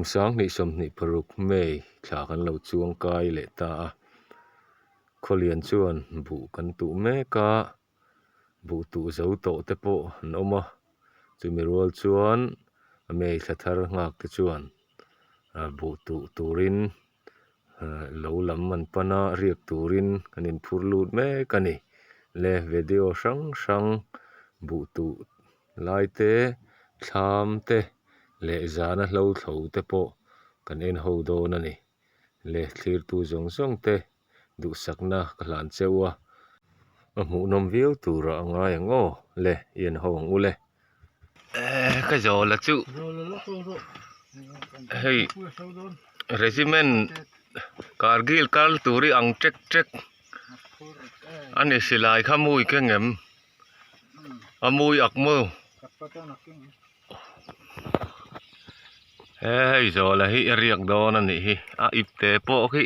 Kum 2026 May thla kan lo chuang kai leh ta a, Khawlian chuan buh kan tuh mek a, buh tuh zo tawh te pawh an awm a, chumi rual chuan May thla thar nghak te chuan buh tuh turin lo lam an pan a, riak turin an inphur lut mek a ni. Le video hrang hrang buh tuh lai te, thlam te leh zana hlo thlo te pawh kan en ho dawn a ni. Le thlirtu zawng zawng te duhsakna ka hlan cheu a, a hmuhnawm viau turah a ngai ang aw le i en ho ang u le. Eee ka zawl a chu hei regiment kargil kal tur hi ang tek tek a ni silai kha mui keng em a mui ak maw he hei zawla hi a riak dawn a nih hi a ip te pawh khi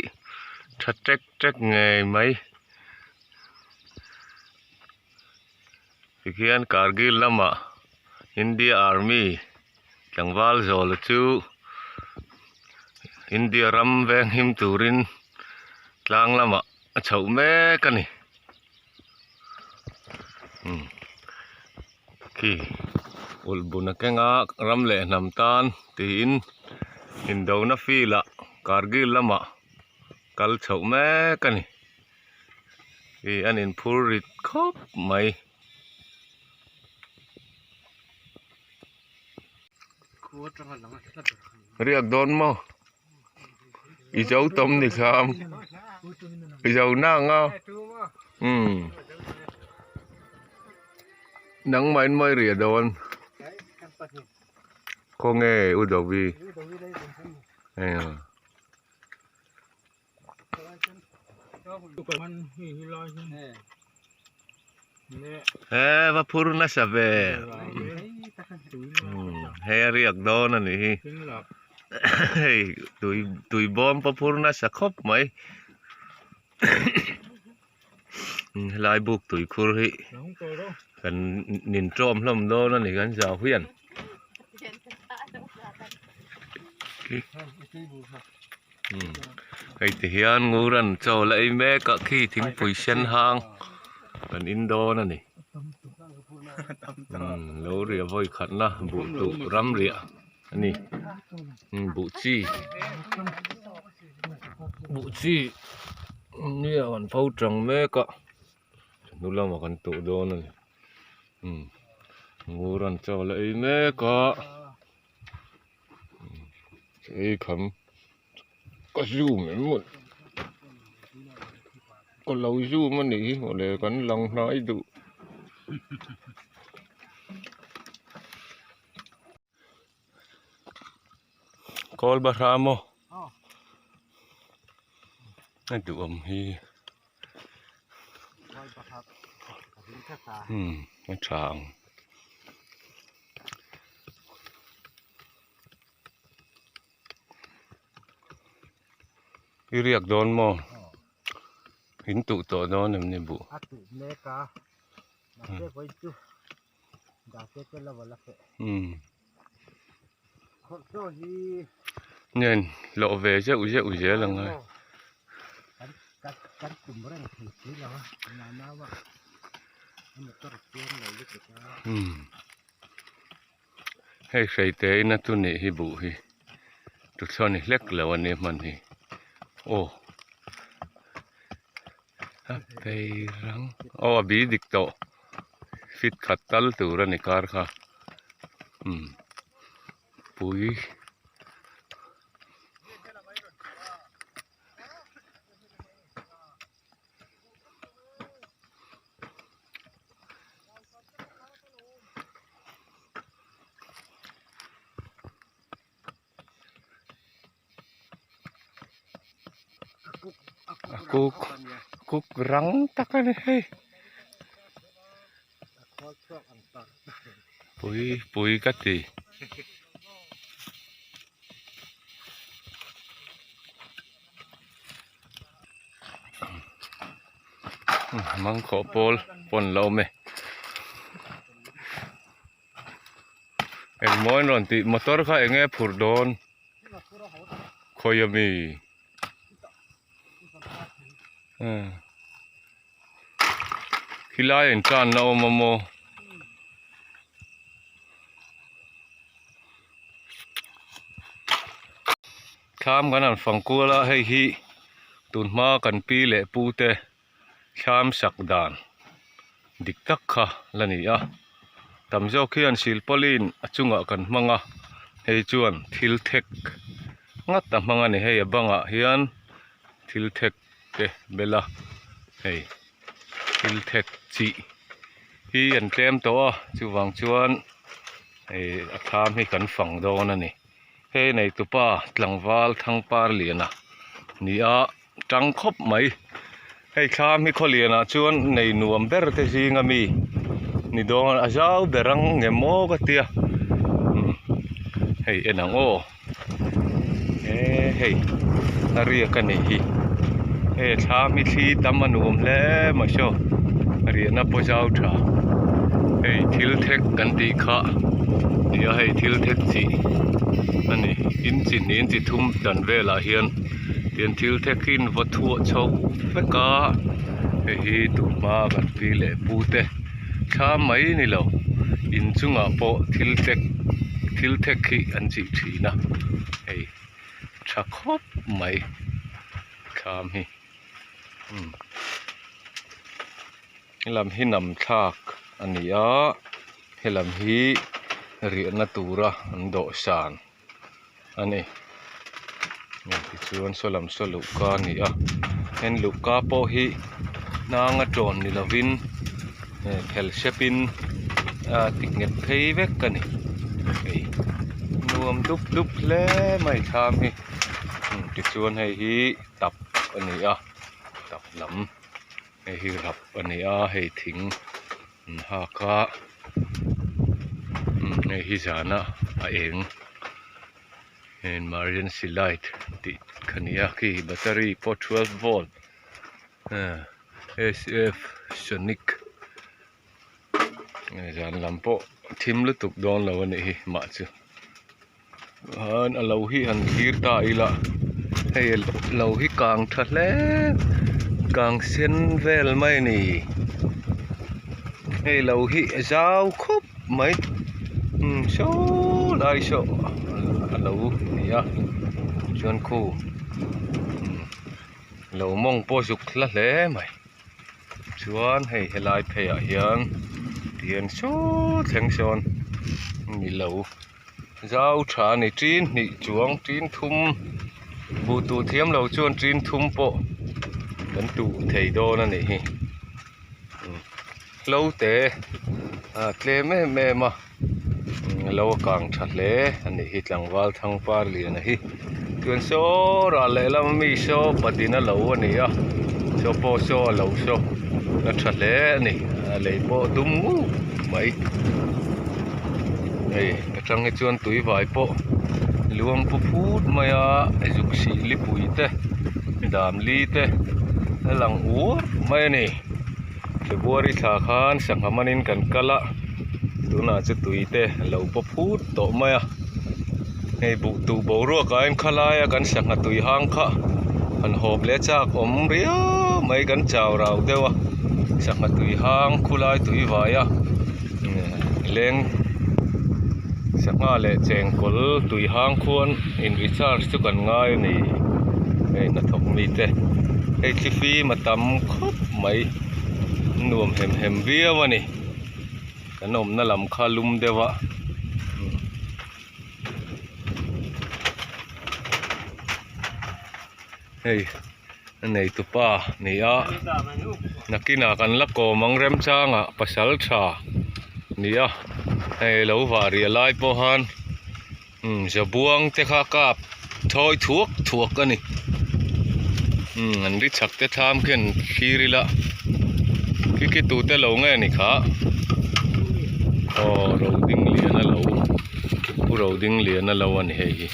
tha tek tek ngei mai. Tikhian Kargil lamah India Army tlangval zawla chu India ram veng him turin tlang lamah a chhoh mek a ni. Umm khi ulh bun a keng a ram leh hnam tan tiin indona field ah Kargil lamah kal chhoh mek a ni. Ih an inphur rit khawp mai. Riak dawn maw? I zo tawm ni thlam. I zo nang a. Umm. Nangmah in mawi riah dawn. Khawnge u Dovi? Eng. He va phur nasa ve he a riak dawn a nih hi hei tui tui bawm pawh phur nasa khawp mai helai buk tui khur hi kan nin tawm hlawm dawn a ni kan zau hian. Hei ti hian nguran chaw la ei mek a khi thingpui sen hang kan in dawn a ni lo riah vawi khatna buh tuh ram riah a ni buh chi buh chi nia kan pho tang mek a hnu lamah kan tuh dawn a ni nguran chaw la ei mek a. Ei kham ka zoom em maw ka lo zoom a nih hi mawle kan lang hnai duh. Kawl bahra maw a duhawm hi umm a tha ang. I riak dawn maw? In tuh tawh dawn em ni buh? A tuh mek a, mahse vawi chu date te lo la feh. Umm. Khawrh chaw hi. Nen hlawh ve zeuh zeuh zel ang a. Kan kan kan tum reng thei si lo a, nau a motor a chuang lo lutuk a. Umm. Hei hrei te in a chu nih hi buh hi tuthla ni hlek lo a nia hman hi aw a phei rang aw a bi dik tawh fit khat tal tur a ni kar kha umm pui. A kuk kuk rang tak a ni hei pui pui ka ti. Mangkhawh pawl pawn la awm e engmaw in rawn tih motor kha eng nge phurh dawn. Khawi ami? Khilai in tan na awm a maw? Thlam kan han fang kual a hei hi tun hma kan pi leh pu te thlam sak dan dik tak kha la ni a tam zawk hian silpawlin a chungah kan hmang a hei chuan thil thek ngat a hmang a ni hei a bangah hian thil thek te bel a hei thil thek chi hi an tlem tawh a chuvang chuan ih a thlam hi kan fang dawn a ni hei neitupa tlangval thangpar liana ni a tang khawp mai hei thlam hi khawlianah chuan nei nuam ber te zing ami ni dawn a zau ber ang nge maw ka tia hei en ang aw e hei a riak a nih hi hei thlam hi thli tam a nuam hle mai saw riahna pawh zau tha hei thil thek kan tih kha nia hei thil thek chi a ni inchi hnih inchi thum dan velah hian tian thil thek hi in vaw thuah chho vek a hei hi tunhma kan pi leh pu te thlam mai ni lo inchungah pawh thil tek thil thek hi an chih thin a hei tha khawp mai thlam hi umm helam hi nam thlak a ni a helam hi riahna tura an dawhsan a ni tichuan saw lam saw luhka a ni a heng luhka pawh hi hnang a tawn ni lovin phel hrepin a ti nghet phei vek a ni hei nuam dup dup hle mai thlam hi tichuan hei hi tap a ni a tap lam hei hi rap a ni a hei thing an hak a hei hi zana a eng emergency light tih kha ni a khi battery pawh 12 volt sf sonic zan lam pawh thim lutuk dawn lo a nih hi mah chu. An a lo hi han thlir ta ila hei lo hi kang tha hle kang sen vel mai a ni hei lo hi a zau khawp mai umm saw lai saw a lo ni a chuan khu lo mawng pawh zuk hla hle mai chuan hei helai phei ah hian tihian saw thleng sawn ni lo. Zau tha a ni tin hnih chuang tin thum buh tuh thiam lo chuan tin thum pawh kan tuh thei dawn a nih hi hlo te a tlem em em a lo a kang tha hle a nih hi tlangval thangpar lian a hi chuan saw ral lehlam ami saw patin a lo a ni a saw pawh saw a lo saw a tha hle a ni a lei pawh dum ngut mai. Hei atang hi chuan tui vai pawh luang pu phut mai a zuk sih lipui te dam li te a lang uar mai a ni February thla khan sangha manin kan kal a tunah chu tui te a lo paw phut tawh mai a hei buh tuh boruak ah hian khalai a kan sangha tui hang kha han hawp leh chak awm riau mai kan chau rau deuh a sangha tui hang khulai tui vai a. Leng sangha leh chengkawl tui hang khuan in recharge chu kan ngai a ni hei hnathawk mite hei thli fim a tam khawp mai nuam hem hem viau a ni kan awmna lam kha lum deuh a. Hei a neitupa ni a nakinah kan la kawm ang remchangah pasal tha ni a hei lo vah riah lai pawh han umm zabuang te kha kap thawi thuak thuak a ni umm an ri chak te thlam khian thlir ila khi khi tute lo nge ni kha aw Rodingliana lo pu Rodingliana lo a ni hei hi.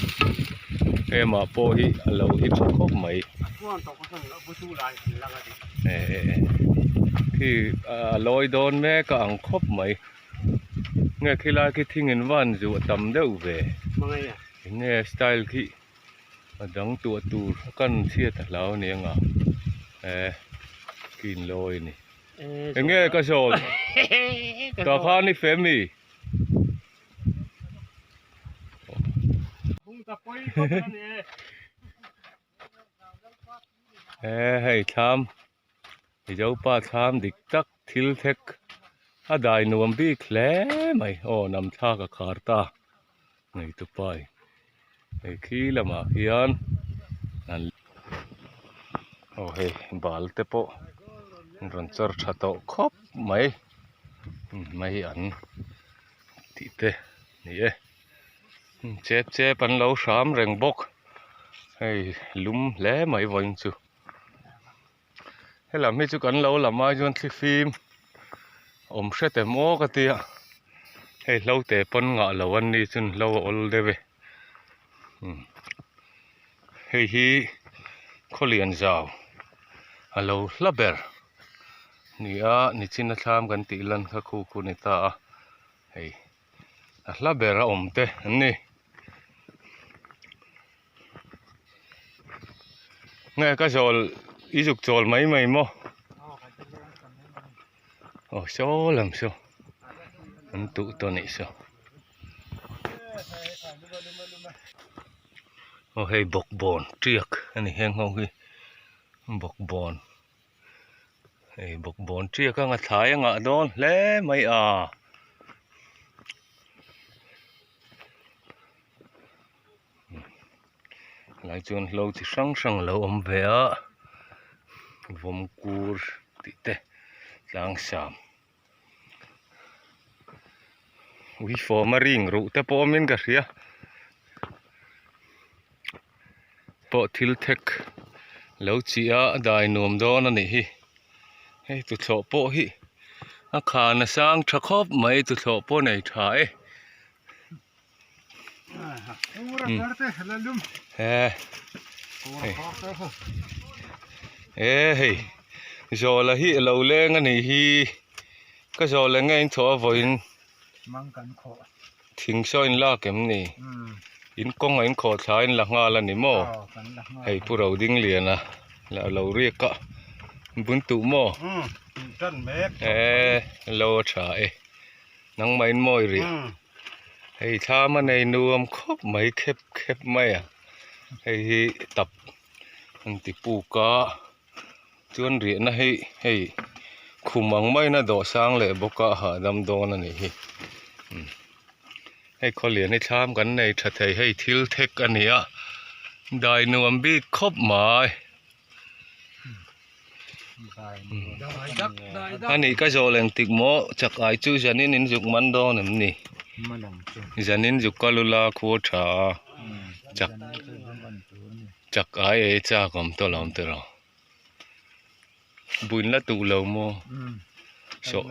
Hemah pawh hi a lo hi tha khawp mai khi a lawi dawn mek a ang khawp mai nge khilai khi thing in van zuah tam deuh ve enge style khi. A dang tuah tur a kan chhiat a hlau ania nga e kin lawi a ni. Enge ka zawl tah khan i fem mi? E hei thlam Mizopa thlam dik tak thil thek a dai nuam bik hle mai aw nam thlak a khar ta ngei tupai hei khi lamah khian an aw hei bal te pawh an rawn chawr tha tawh khawp mai mai an tih te ni e chep chep an lo hram reng bawk hei lum hle mai vawiin chu. Helam hi chu kan lo lam ai chuan thlifim awm hret em aw ka tia hei hlo te pawn ngah lo an ni chuan hlo a awl deuh e hei hi khawlian zau a lo hla ber ni a nichina thlam kan tih lan kha khu khu a ni ta a hei a hla ber a awm te an ni. Nge ka zawl i zuk chawl mai mai maw aw saw lam saw an tuh tawh anih saw aw hei bawkbawn tiak a ni heng ho hi bawkbawn hei bawkbawn tiak anga thlai a ngah dawn hle mai a. Lai chuan hlo chi hrang hrang a lo awm ve a vawm kur tih te tlang sam uifawm a ring ruh te pawh awmin ka hria pawh thil thek lo chi a a dai nuam dawn a nih hi hei tuthlawh pawh hi a khan a sang tha khawp mai tuthlawh pawh nei tha e. E hei zawla hi a lo leng a nih hi ka zawla nge in thawh a vawiin thing saw in lak em ni in kawng ah in khawh thla in la nghal a ni maw hei pu Rodingliana lah lo riak a bun tuh maw e lo a tha e nangmah in mawi rih. Hei thlam a nei nuam khawp mai khep khep mai a hei hi tap an ti puk a chuan riahna hi hei khum ang maiin a dawh sang leh bawk a hahdam dawn a nih hi hei khawlian hi thlam kan nei tha thei hei thil thek a ni a dai nuam bik khawp mai. A nih ka zawh leng tik maw chak ai chu zanin in zuk man dawn em ni zanin zuk kal ula khua tha a chak chak ai ei chak awm tawh lo ang tiraw buin la tuh lo maw sawh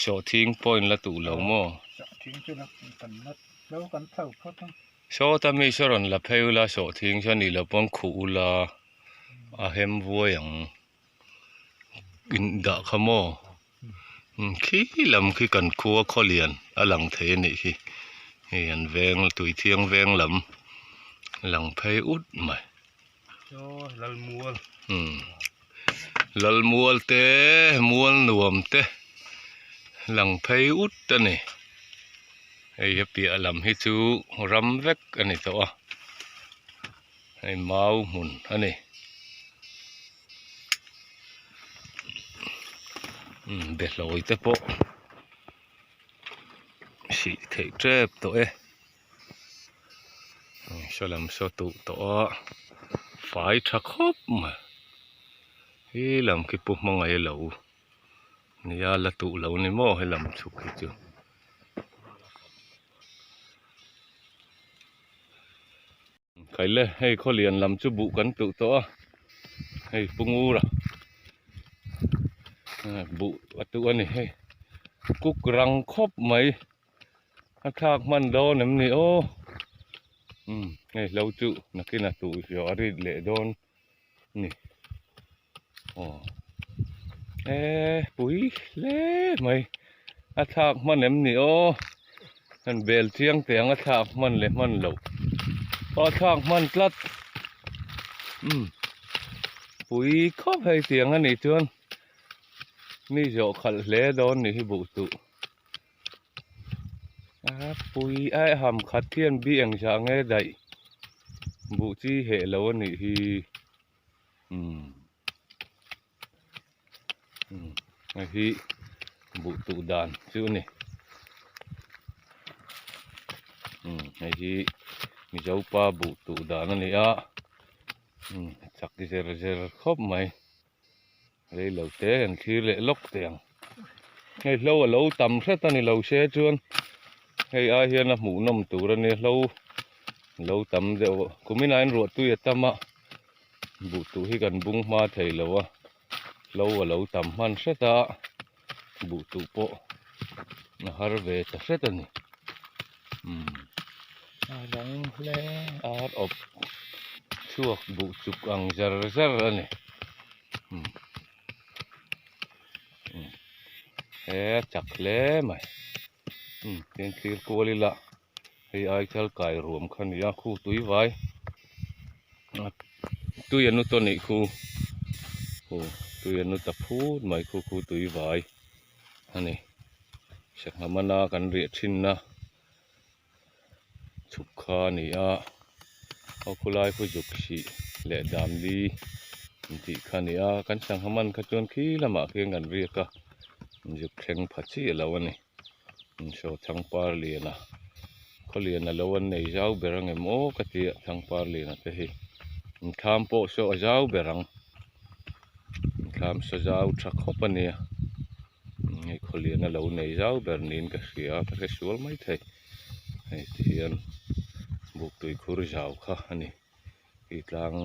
sawhthing pawh in la tuh lo maw. Sawta mi saw rawn la phei ula sawhthing saw nih loh pawn khuh ula. A hem vuai ang in dah kha maw khi lam khi kan khua khawlian a lang thei a nih hi hei an veng tui thiang veng lam lang phei ut mai lalmual te mual nuam te lang phei ut a ni hei a piah lam hi chu ram vek a ni tawh a. Hei mau hmun a ni. Umm behlawi te pawh hrih theih tep tawh e. Saw lam saw tuh tawh a fai tha khawp mai. He lam khi pu hmangaih lo nia la tuh lo ni maw he lam chhuk hi chu. Khaile hei khawlian lam chu buh kan tuh tawh a hei pu ngura buh a tuh a ni hei kuk rang khawp mai a thlak hman dawn em ni aw umm hei hlo chu nakin a tuh zawh a rit leh dawn a ni aw e pui hle mai a thlak hman em ni aw han bel chiang teh ang a thlak hman leh hman loh a thlak hman tlat. Umm pui khawp hei tiang a nih chuan mi zawh khalh hle dawn nih hi buh tuh a pui a ham khat hian bi engzah nge daih buh chi heh lo a nih hi umm hei hi buh tuh dan chu a ni hei hi mizo pa buh tuh dan a ni a chak zer zer khawp mai rei lo te an thlir leh lawk teh ang hei hlo a lo tam hret a ni lo se chuan hei ai hian a hmuh nawm tur a nia hlo lo tam deuh kumin ah hian ruah tui a tam a. Buh tuh hi kan bung hma thei lo a, hlo a lo tam hman hret a, buh tuh pawh a har ve ta hret a ni. Umm a rang hle ar awp chhuak buh chuk ang zar zar a ni. Umm umm he a chak hle mai. Umm tin thlir kual ila. Hei ai thal kai ruam kha nia khu tui vai tui an ut anih khu khu tui an ut a phut mai khu khu tui vai ani sangha mana kan riah thin na chhuk kha ani a aw khulai khu zuk sih leh dam li an tih kha ani a kan sangha man kha chuan khi lamah khian kan riak a zuk thleng pha chiah lo ani. Saw Thangpar Liana khaw lian a lo an nei zau ber ang em aw ka ti a Thangpar Liana te hi inthlam pawh saw a zau ber ang inthlam saw zau tha khawp a nia hei khaw lian a lo nei zau ber niin ka hria ka hre sual mai thei hei ti hian buk tui khur zau kha a ni hi tlang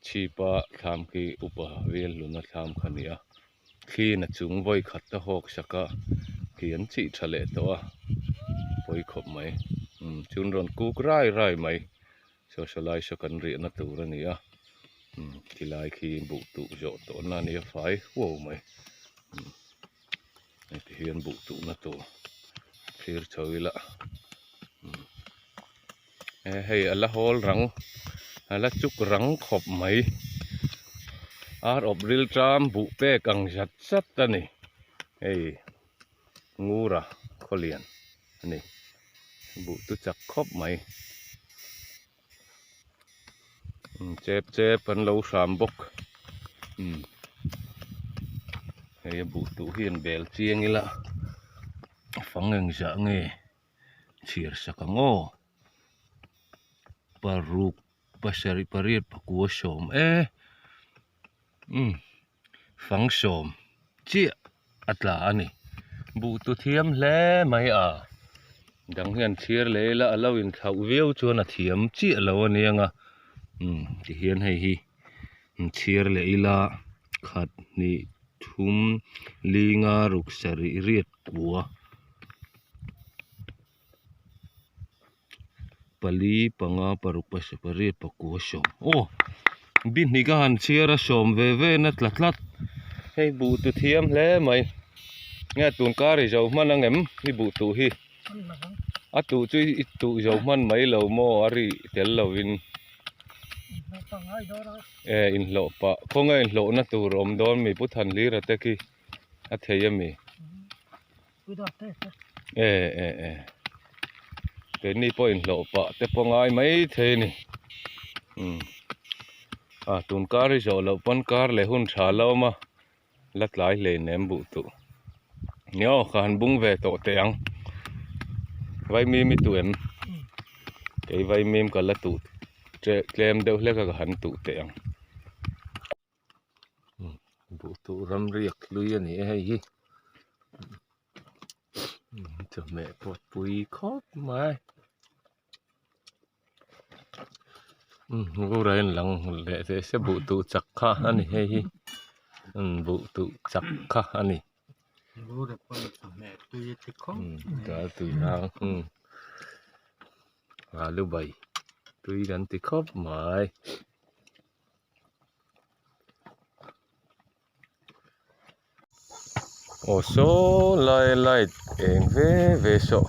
chhip a thlam khi upa vel hluna thlam kha a ni a. Thliin a chung vawi khat a hawk sak a khi an chih tha leh tawh a pawi khawp mai umm chun rawn kuk rai rai mai saw saw lai saw kan riahna tur a ni a umm ti lai khi buh tuh zawh tawh na a ni a fai huau mai umm heti hian buh tuhna tur thlir chho ila umm hei a la hawl rang a la chuk rang khawp mai ar awp ril ṭam buh pek ang zat zat a ni hei ngura khawlian a ni buh chu chak khawp mai chep chep an lo hram bawk umm hei a buh tuh hi an bel chiang ila a fang engzah nge. Chhiar sak ang aw paruk pasarih pariat pakua sawm e umm fang sawm chiah a tla a ni buh tu thiam hle mai a dang hian chhiar leh ila a lo inthlauh viau chuan a thiam chiah lo a nia nga umm tihian hei hi chhiar leh ila khat hnih thum linga ruk sarih riat kua. Pali panga paruk pasarih pariat pakua sawm aw bihnih ka han chhiar a sawm ve ve na tla tlat hei buh tu thiam hle mai nge tun kar i zo hman ang em i buh tuh hi a tuh chu i tuh zo hman mai lo maw a ri tel lo in e inhlawh pah khawnge inhlawhna tur awm dawn mi pu Thanhlira te khi a thei a mi. E e e keini pawh inhlawh pah te pawh ngai mai thei a ni umm a tun kar hi zawh loh pawn kar leh hun tha la awm a la tlai hleinem buh tuh nia aw ka han bung ve tawh teh ang vaimim i tuh em kei vaimim ka la tuh tlem deuh hlek a ka han tuh teh ang. Buh tuh ram riak hlui a ni e hei hi chawhmeh pawh pui khawp mai rura in lang leh teh se buh tuh chak kha a ni hei hi buh tuh chak kha a ni. Alu bai tui kan ti khawp mai. Aw saw lai light eng ve ve saw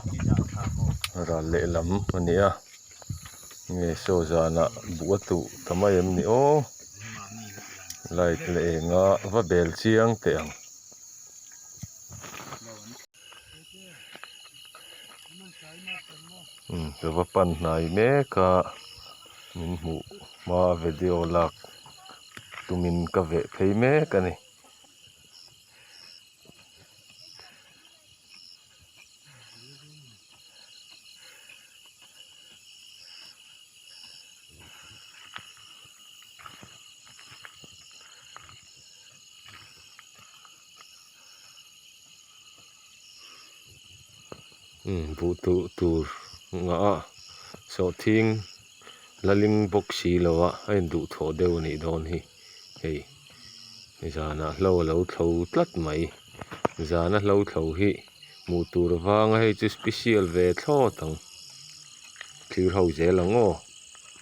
ral lehlam a ni a. Nge saw zanah buh a tuh ta mai em ni aw? Light leh eng a va bel chiang teh ang. Umm ka va pan hnai mek a min hmuh hma video lak tumin ka veh phei mek a ni. Umm buh tuh tur ngah a sawhthing la ling bawk si lo a a induhthawh deuh a nih dawn hi hei zanah hlo a lo thlo tlat mai zana hlo thlo hi hmuh tur vanga hei chu special ve thlawt ang thlir ho zel ang aw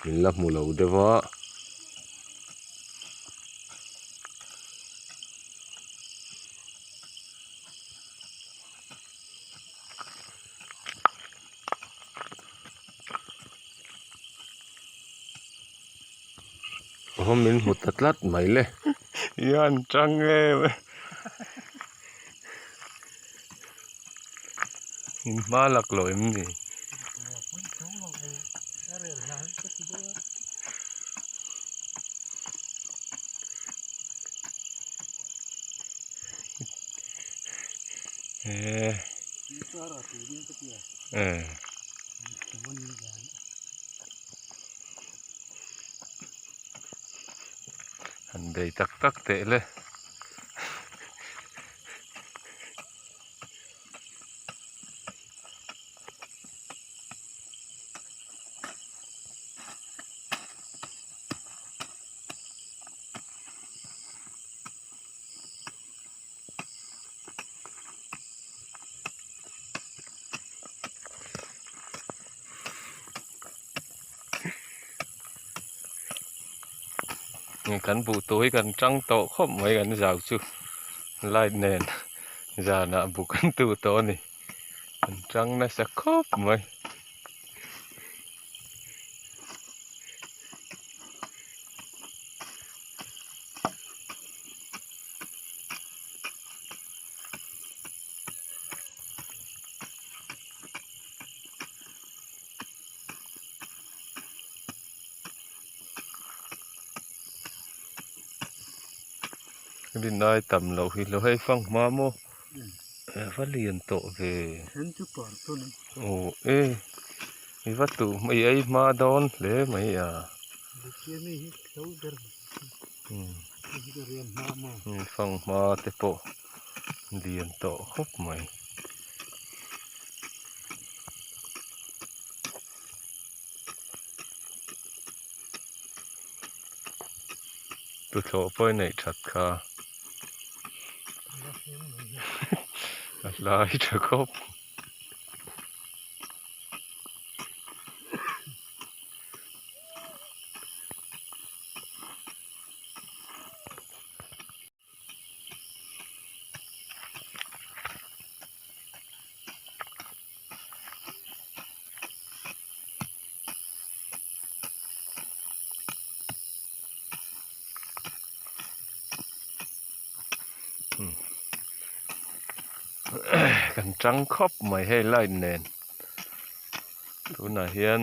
min la hmu lo deuh a. Awm min hmu ta tlat mai le. Ian tang em e. In hma lak lo em ni? Han bei tak tak teh le. Kan buh tur hi kan tang tawh khawp mai kan zau chu light nen zanah buh kan tuh tawh a ni kan tang nasa khawp mai. Rinai tam loh hi lo hei fang hma maw a va lian tawh ve aw e i va tuh i ei hma dawn hle mai a fang hma te pawh lian tawh khawp mai. Tuthlawh pawh i neih that kha a hlai tha khawp. Kan tang khawp mai hei light nen tunah hian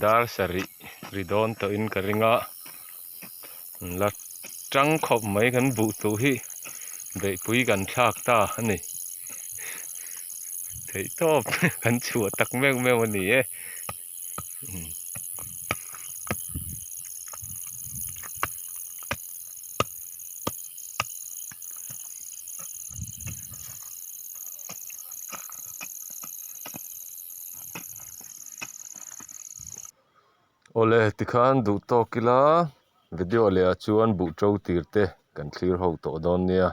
dar sarih ri dawn tawhin ka ring a. La tang khawp mai kan buh tuh hi beihpui kan thlak ta a ni theih tawp kan chhuah tak meuh meuh a ni e. Awle tikhan duh tawk ila video leh ah chuan buh to tir te kan thlir ho tawh dawn nia.